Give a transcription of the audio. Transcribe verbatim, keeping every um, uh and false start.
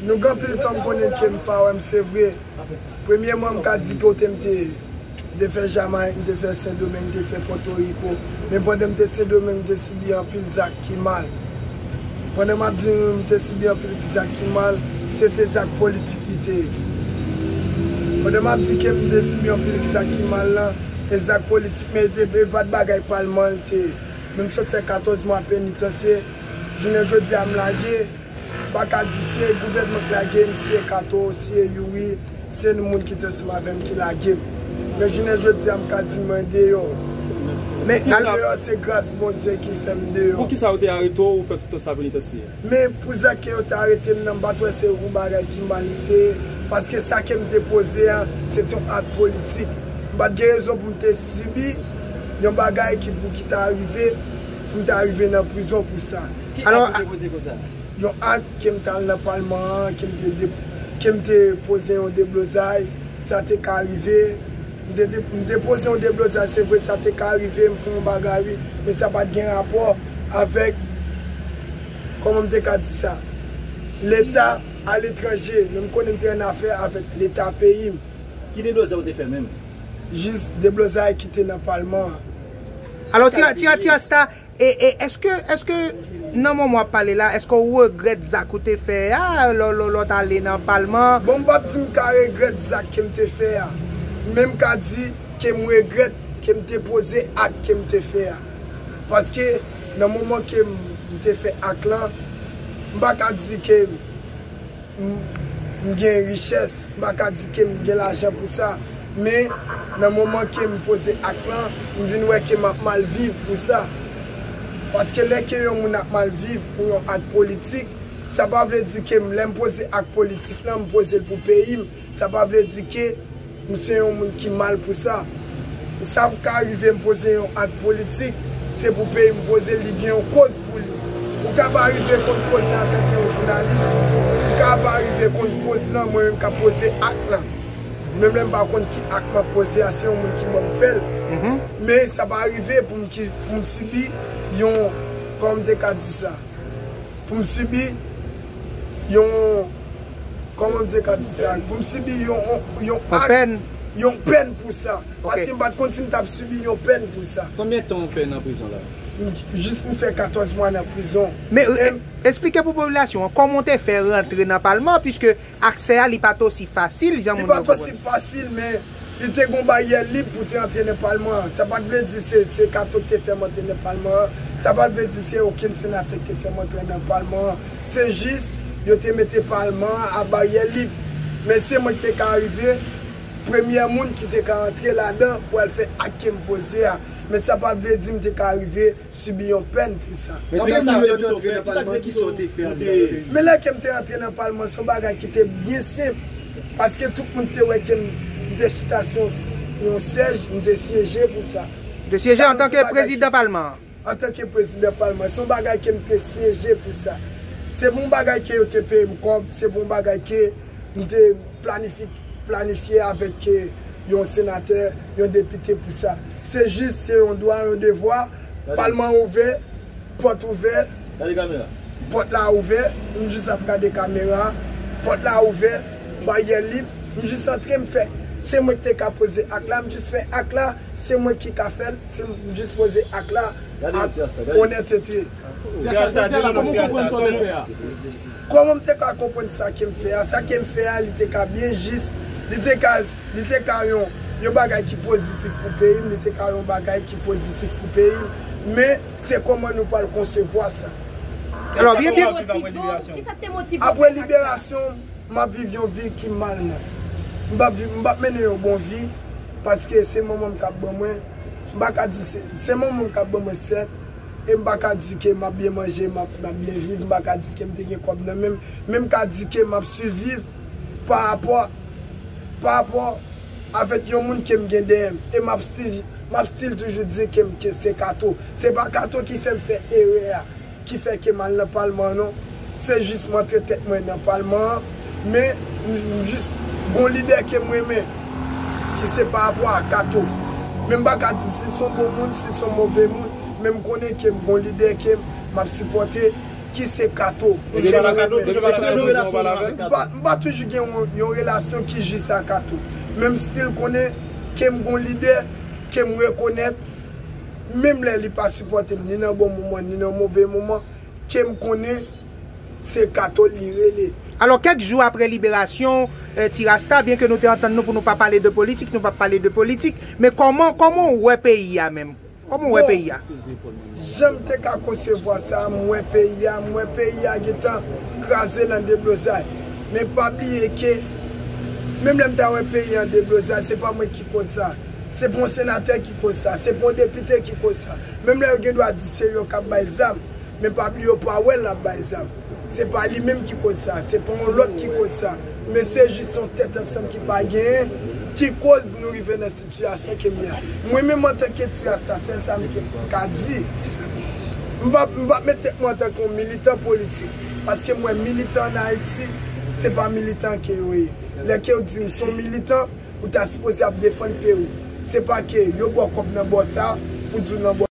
Nou gen anpil tan m konnen ke m pa wè m, se vre. Premyèman, m ka di kote m te, m te fè Jamay, m te fè Sendomeng, m te fè Pòtoriko. Men pandan m te Sendomeng, m te sibi anpil zak ki mal. Pandan m ap di nou m te sibi anpil zak ki mal, se te zak politik li te ye. Pandan m ap di ke m te sibi anpil zak ki mal la, e zak politik, men e te, e pa t bagay palman l te ye. Men m sot fè katòz mwa penitansye, jounen jodi a m lage, m pa ka di se gouvènman k lage m, se Kato, se Youri, se nou moun ki te ansanm avè m ki lage m. Men jounen jodi a, m ka di mwen deyò. Men, men deyò se gras Bondye ki fè m deyò. Poukisa yo te arete w, ou fè tout tan sa penitansye? Men pou zak ke yo te arete m nan, m pa t wè se yon bagay ki mal li te ye, paske sa ke m te poze a, se te yon ak politik. M pa t gen rezon pou m te sibi yon bagay ki pou ki ta rive, pou m ta rive nan prizon pou sa. Ki ak ou te poze konsa? Yon ak ke m t al nan palman an, ke m te dep-, ke m te poze yon deblozay, sa te ka rive. M te, de-, m te poze yon deblozay, se vre sa te ka rive, m fè yon bagay wi, men sa pa t gen rapò avèk, kòman m te ka di sa? Leta aletranje, men m konnen m te annafè avèk Leta peyi m. Ki deblozay ou te fè menm? Jis deblozay ki te nan palman an. Alò, ti, ti, ti Rasta, e, e, èske, èske nan moman w ap pale la, èske w regrèt zak ou te fè a, lò, lò, lò w t ale nan palman? Bon, m p ap di m ka regrèt zak ke m te fè a, men m ka di ke m regrèt ke m te poze ak ke m te fè a. Paske nan moman ke m, m te fè ak lan, m pa ka di ke m, m gen richès, m pa ka di ke m gen lajan pou sa. Men, nan moman ke m poze ak lan, m vin wè ke m ap mal viv pou sa. Paske lè ke yon moun ap mal viv pou yon ak politik, sa pa vle di ke m, lè m poze ak politik lan, m poze l pou peyi m. Sa pa vle di ke m se yon moun ki mal pou sa. Sa ka rive m poze yon ak politik, se pou peyi m poze l, li gen yon koz pou li. Ou ka pa rive konn koz la antanke yon jounalis. Ou ka pa rive konn koz lan, mwen menm k ap poze ak lan. Menm lè m pa konn ki ak m ap poze a, se yon moun ki ban m fè l. Men sa pa rive pou m ki, pou m sibi yon, kòman m te ka di sa? Pou m sibi yon, kòman m te ka di sa? Pou m sibi yon, yon, yon ak, yon pèn pou sa. Paske m pa t konn si m t ap sibi yon pèn pou sa. Konbyen tan ou fè nan prizon la? M, jis m fè katòz mwa nan prizon. Men, e, esplike pou popilasyon an, kòman w te fè rantre nan palman, piske aksè a, li pa t osi fasil, jan moun yo konprann. Li pa t osi fasil, men li te gon baryè lib pou te antre nan palman an. Sa pa t vle di se, se Kato ki te fè m antre nan palman an. Sa pa t vle di se okenn senatè ki te fè m antre nan palman an. Se jis, yo te mete palman an a baryè lib. Men se mwen ki te ka rive, premyè moun ki te ka antre ladan pou al fè ak ke m poze a. Men sa pa vle di m te ka rive sibi yon pèn pou sa. Men ti gason yo te antre nan palman, kisa w te fè anndan? Men lè ke m te antre nan palman, se yon bagay ki te byen senp. Paske tout moun te wè ke m, m te chita sou yon, yon sèj, m te syeje pou sa. Ou te syeje antanke prezidan palman an? Antanke prezidan palman, se yon bagay ke m te syeje pou sa. Se pou yon bagay ke yo te peye m kòb, se pou yon bagay ke m te planifi-, planifye avèk, eh, yon senatè, yon depite pou sa. Se jis, se yon dwa, yon devwa. Palman ouvè, pòt ouvè. Gade kamera. Pòt la ouvè, m jis ap gade kamera. Pòt la ouvè, baryè lib. M jis antre, m fè. Se mwen ki te ka poze ak la, m jis fè ak la. Se mwen ki ka fè l, se m jis poze ak la. Gade ak ti Rasta, gade. Onètete. Ti Rasta, di nou non, ti Rasta, kòman? Kòman m te ka konprann sa ke m fè a? Sa ke m fè a, li te ka byen jis, li te ka, li te ka yon, yon bagay ki pozitif pou peyi m, li te ka yon bagay ki pozitif pou peyi m, men se kòman nou pral konsevwa sa. Alò, byen, byen. Kisa k te motive w? Kisa k te motive w fè ak sa? Apre liberasyon, m ap viv yon vi ki mal, non. M p ap viv, m p ap mennen yon bon vi, paske se manman m k ap ban mwen. M pa ka di se, se manman m k ap ban mwen, sèt, e m pa ka di ke m ap byen manje, m ap, m ap byen viv, m pa ka di ke m te gen kòb nan men m, men m ka di ke m ap siviv pa rapò, pa rapò avèk yon moun ke m gen dèyè m. E m ap still, m ap still toujou di ke m, ke se Kato. Se pa Kato ki fè m fè erè a, ki fè ke m al nan palman an, non. Se jis m antre tèt mwen nan palman an, men m, m jis gon lidè ke m renmen, ki se pa rapò a Kato. Men m pa ka di si se yon bon moun, si se yon move moun, men m konnen ke m gon lidè ke m ap sipòte, ki se Kato. Epi pa la Kato, toujou pa la Kato, prezan ou pa la avè l. M pa, m pa toujou gen yon, yon relasyon ki jis a Kato. Men m still konnen ke m gon lidè, ke m rekonèt, menm lè li pa sipòte m, ni nan bon moman, ni nan move moman, ke m konnen se Kato li rele. Alò, kèk jou apre liberasyon, eh, Ti Rasta, byen ke nou te antann nou pou nou pa pale de politik, nou p ap pale de politik, men kòman, kòman w wè peyi a menm? Kòman w wè peyi a? Jan m te ka konsevwa sa, m wè peyi a, m wè peyi a gentan kraze nan deblozay. Men pa bliye ke, menm lè m ta wè peyi a an deblozay, se pa mwen ki koz sa. Se pa yon senatè ki koz sa, se pa yon depite ki koz sa. Menm lè yo gen dwa di se yo k ap bay zam, men pa bliye yo pa wè l ap bay zam. Se pa li menm ki koz sa, se pa yon lòt ki koz sa. Men se jis yon tèt ansanm ki pa genyen, ki koz nou rive nan sitiyasyon ke m ye a. Mwen menm antanke Ti Rasta, sèl sa m ke m ka di, m p ap, m p ap met tèt mwen antanke yon militan politik. Paske m wè militan ann Ayiti, se pa militan ke yo ye. Lè ke yo di w se yon militan, ou ta sipoze ap defann peyi w. Se pa ke yo ba w kòb nan bò sa a pou di w nan bò